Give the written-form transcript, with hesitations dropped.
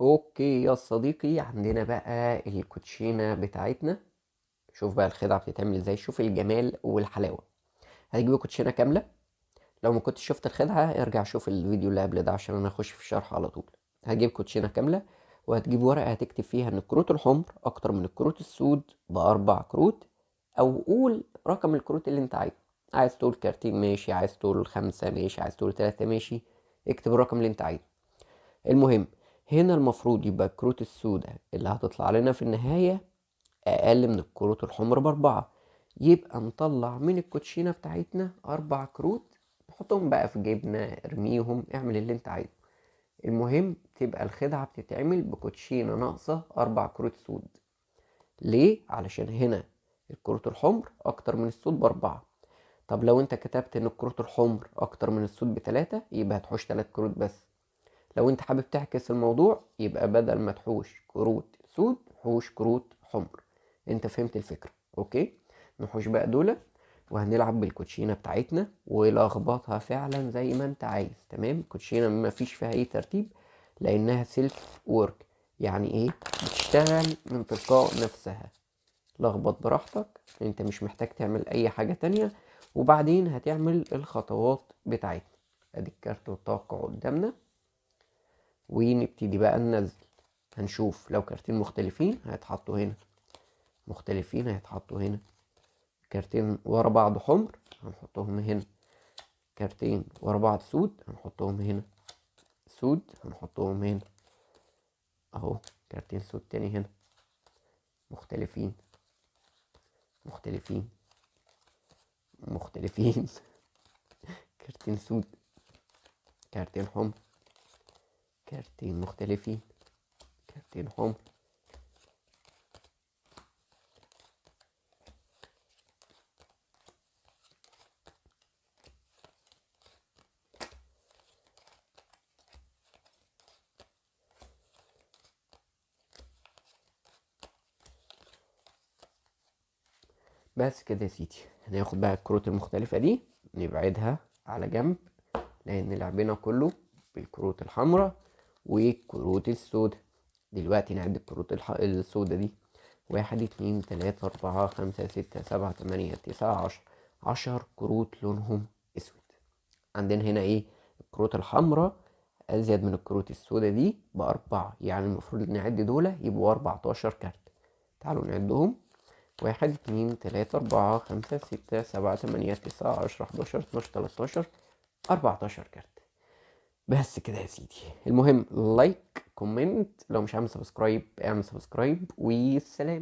okay يا صديقي، عندنا بقى الكوتشينة بتاعتنا. شوف بقى الخدعة بتتعمل ازاي، شوف الجمال والحلاوة. هتجيب كوتشينة كاملة. لو ما كنتش شفت الخدعة ارجع شوف الفيديو اللي قبل ده عشان انا اخش في الشرح على طول. هتجيب كوتشينة كاملة وهتجيب ورقة هتكتب فيها ان الكروت الحمر اكتر من الكروت السود ب4 كروت، او قول رقم الكروت اللي انت عايزه. عايز تقول كارتين ماشي، عايز تقول 5 ماشي، عايز تقول 3 ماشي، اكتب الرقم اللي انت عايزه. المهم هنا المفروض يبقى الكروت السوداء اللي هتطلع لنا في النهاية أقل من الكروت الحمر ب4، يبقى نطلع من الكوتشينة بتاعتنا 4 كروت، نحطهم بقى في جيبنا، ارميهم، اعمل اللي انت عايزه. المهم تبقى الخدعة بتتعمل بكوتشينة ناقصة 4 كروت سود. ليه؟ علشان هنا الكروت الحمر أكتر من السود ب4. طب لو انت كتبت ان الكروت الحمر أكتر من السود ب3 يبقى هتحوش 3 كروت بس. لو انت حابب تعكس الموضوع يبقى بدل ما تحوش كروت سود حوش كروت حمر. انت فهمت الفكرة؟ okay، نحوش بقى دول وهنلعب بالكوتشينة بتاعتنا ولخبطها فعلا زي ما انت عايز. تمام، الكوتشينة ما فيش فيها اي ترتيب لانها self work، يعني ايه؟ بتشتغل من تلقاء نفسها. لخبط براحتك، انت مش محتاج تعمل اي حاجة تانية. وبعدين هتعمل الخطوات بتاعتنا. ادي الكارت والتوقع قدامنا، ونبتدي بقى ننزل. هنشوف لو كارتين مختلفين هيتحطوا هنا، مختلفين هيتحطوا هنا، كارتين ورا بعض حمر هنحطهم هنا، كارتين ورا بعض سود هنحطهم هنا، سود هنحطهم هنا اهو، كارتين سود تاني هنا، مختلفين مختلفين مختلفين، كارتين سود، كارتين حمر، كارتين مختلفين، كارتين حمر. بس كده يا سيدي. هناخد بقى الكروت المختلفة دي نبعدها على جنب، لأن لعبنا كله بالكروت الحمراء والكروت السوداء. دلوقتي نعد الكروت السوداء دي، 1 2 3 4 5 6 7 8 9 10، 10 كروت لونهم اسود. عندنا هنا ايه؟ الكروت الحمراء ازيد من الكروت السوداء دي ب4، يعني المفروض نعد دول يبقوا 14 كارت. تعالوا نعدهم، 1 2 3 4 5 6 7 8 9 10 11 12 13 14 كارت. بس كده يا سيدي. المهم like، comment، لو مش عامل subscribe اعمل subscribe، والسلام.